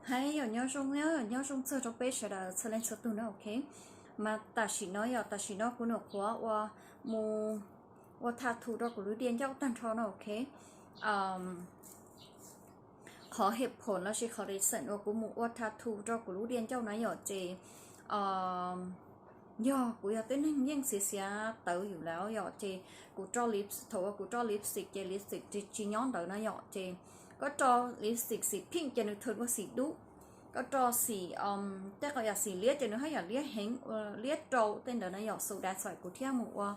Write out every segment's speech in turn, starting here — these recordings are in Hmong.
Hais yog nyob zoo, yog nyob zoo txog rau peb sawv daws txhua leej txhua tus na, ok. Mas tam sim no yog tam sim no kuv nyuam qhuav ua mus ua tattoo rau kuv lub diav ncauj tag nrho na, ok. Qhov hev phoom los sis qhov reason uas kuv mus ua tattoo rau kuv lub diav ncauj na yom ces yog kuv yog tib neeg yeej xiav xiav tawv yus lawm yom, ces kuv rau lip, thaum uas kuv rau lipstick ces lipstick tsis nyob ntawd na yom, ces koj rau lipstick xim pink ces nws thwm ua xim dub, koj rau xim tej qhov yam xim liab ces nws haj yam liab heev, liab rau tej ntawd na yom, so that's why kuv thiaj mus ua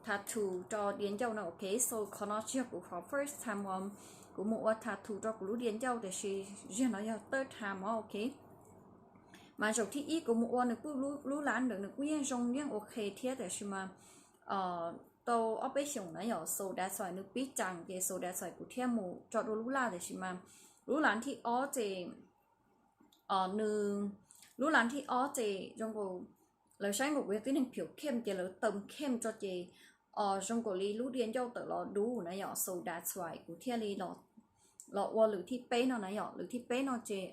tattoo rau diav ncauj no, ok. So qhov no tsis yog kuv qhov first time uas kuv mus ua tattoo rau kuv lub diav ncauj, tiam sis zaum no yog third time os, ok. Mas zaum thib ib kuv mus ua nws kuj lub lab ntawd nws kuj yeej zoo yeej ok thiab, tiam sis mas tau ob peb xyoos na yom, so that's why nws pib tsaus ces so that's why kuv thiaj mus tso dua lub lab, tiam sis mas lub lab thib ob ces nws, lub lab thib ob ces zoo nkaus lawv saib nkaus kuv yog tib neeg phiv khem ces lawv taws khem tso ces zoo nkaus li lub diav ncauj tawm los dub na yom, so that's why kuv thiaj li los ua lwm thib peb no na yom. Lwm thib peb no ces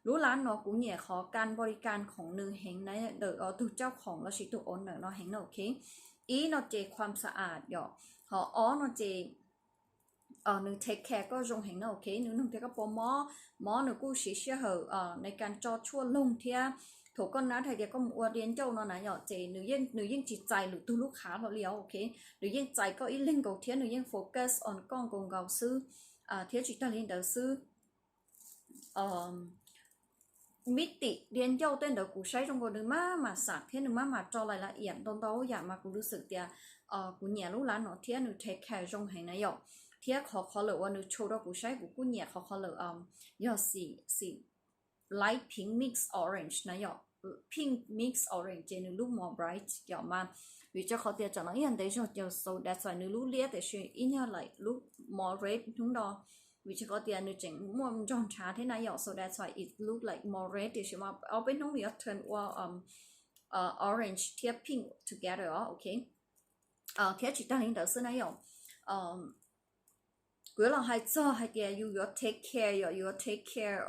lub lab no kuv nyiam qhov kas npau li kas khoom nws heev na, ntawm tug cauj khoom los sis tus owner no heev na, ok. Ib no ces kham xa as yom, ho ob no ces nws take care koj zoo heev na, ok. Nws noog tias koj puas mob, mob nws kuj siv sij hawmในการ tso tshuaj loog thiab thaum koj nab hais tias koj mus ua diav ncauj no na yom ces nws yeej tsis txais lwm tus lub qhov hlo li os, ok. Nws yeej txais koj ib leeg nkaus thiab nws yeej focus on koj nkaus nkaus xwb, thiab tsis tag li ntawd xwb, mib tim diav ncauj tej ntawd kuv saib zoo nkaus nws maj mam xam thiab nws maj mam tso lais la iam ntau ntau yam mas kuv lub xwm tias kuv nyiam lub lab no thiab nws take care zoo heev na yom. Thiab qhov qhov lawm uas nws tshu rau kuv saib kuv kuj nyiam qhov qhov lawm yog xim, xim light pink mix orange na yom, pink mix orange ces nws lub mos bright yom mas vim rau qhov tias tsam no ib yam ntev zog ces so that's why nws lub liab tiam sis ib nyuag like lub mos red hnub no, vim rau qhov tias nws tseem muaj nrog nrhav thiab na yom, so that's why it look like mos red tiam sis mas ob peb hnub nws yuav turn ua orange thiab pink together os, ok. Thiab tsis tag li ntawd xwb na yom, kuv yuav los hais txog hais tias yus yuav take care yom, yus yuav take care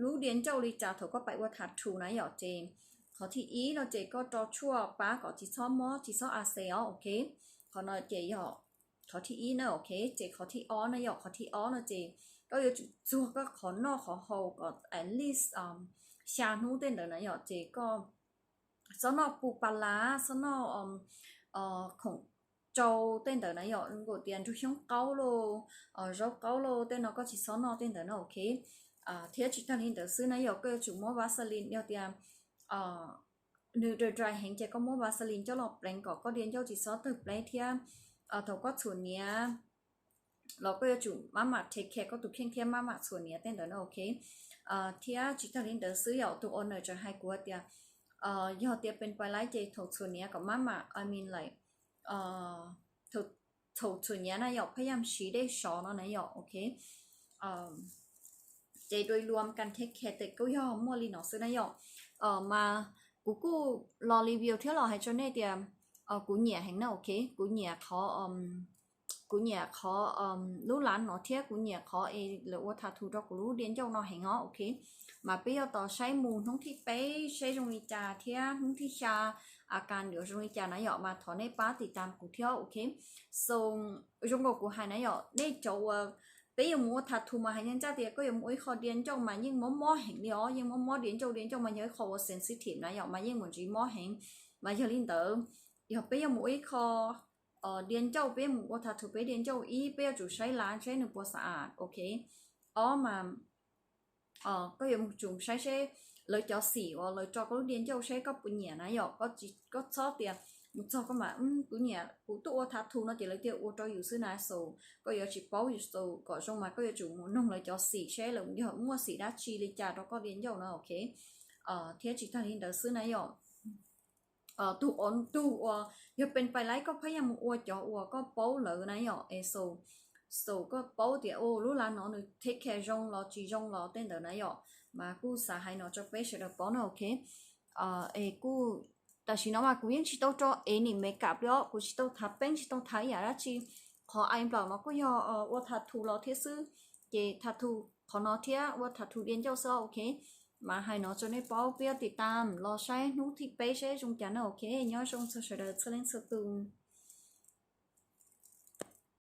lub diav ncauj li cas thaum koj pais ua tattoo na yom ces qhov thib ib no ces koj rau tshuaj pab kom tsis txhob mob tsis txhob a xes os, ok. Qhov no ces yog qhov thib ib na, ok. Ces qhov thib ob na yom, qhov thib ob no ces koj yuav tsum txuag koj qhov noj qhov haus kom at least xya hnub tej ntawd na yom ces koj txhob noj pus pas las, txhob noj khoom tsau tej ntawd na yom, nkaus tias nrug xyoob qaub lauj, zaub qaub lauj tej no koj tsis txhob noj tej ntawd na, ok. Thiab tsis tag li ntawd xwb na yom, koj yuav tsum muab Vaseline, yog tias nws dry dry heev ces koj muab Vaseline coj los pleev kom koj diav ncauj tsis txhob tawg pleb thiab thaum koj txhuam hniav los koj yuav tsum maj mam take care koj tus kheej thiab maj mam txhuam hniav tej ntawd na, ok. Thiab tsis tag li ntawd xwb yom, tus owner tseem hais kuv tias yog tias pes pais laib ces thaum txhuam hniav kom maj mam, I mean like thaum txhuam hniav na yom, pab yam siv dej sov no na yom, ok. Ces dua luam kas take care tes kuj yog muaj li no xwb na yom. Mas kuv kuj los review thiab los hais rau nej tias kuv nyiam heev na, ok. Kuv nyiam qhov kuv nyiam qhov lub lab no thiab kuv nyiam qhov es lawv ua tattoo rau kuv lub diav ncauj no heev os, ok. Mas peb yuav tos saib mus hnub thib peb saib zoo li cas thiab hnub thib xya a kas yuav zoo li cas na yom, mas thov nej pab tiv tam kuv thiab, ok. So zoo nkaus kuv hais na yom, nej cov uas peb yuav mus ua tattoo mas hais ncaj ncaj tias koj yuav mus ua ib qho diav ncauj mas yeej mob mob heev li os, yeej mob mob, diav ncauj, diav ncauj mas yog ib qho uas sensitive na yom, mas yeej mus ntsiv mob heev. Mas yog li ntawd, yog peb yuav mus ua ib qho diav ncauj, peb yuav mus ua tattoo peb diav ncauj, ib peb yuav tsum saib lab seb nws puas xa as, ok. Ob mas koj yuav mus tsum saib seb lawv cov xim uas lawv tso koj lub diav ncauj seb koj puas nyiam na yom, koj txhob tias mus txog koj mas kuv nyiam kuv tuaj ua tattoo no ces lawv tias ua rau yus xwb na, so koj yuav tsis paub yus, so kom zoo mas koj yuav tsum mus noog lawv cov xim seb lawv yog muaj xim dab tsi li cas rau koj diav ncauj na, ok. Thiab tsis tag li ntawd xwb na yom, tus uas, tus uas yog pes pais laib koj pab yam mus ua cov uas koj paub lawm na yom, es so, so koj paub tias lub lab no nws take care zoo los tsis zoo los tej ntawd na yom, mas kuj xav hais no rau peb sawv daws paub na, ok. Es kuj tam sim no mas kuv yeej tsis tau rau any makeup li os, kuv tsis tau thav peeb tsis tau thav ib yam dab tsi. Qhov eyebrow no kuj yog ua tattoo los thiab xwb, ces tattoo qhov no thiab ua tham thu diav ncauj xwb, ok. Mas hais no rau nej paub, peb yuav tiv tam los saib hnub thib peb saib zoo cas na, ok. Nyob zoo txog sawv daws txhua leej txhua tus.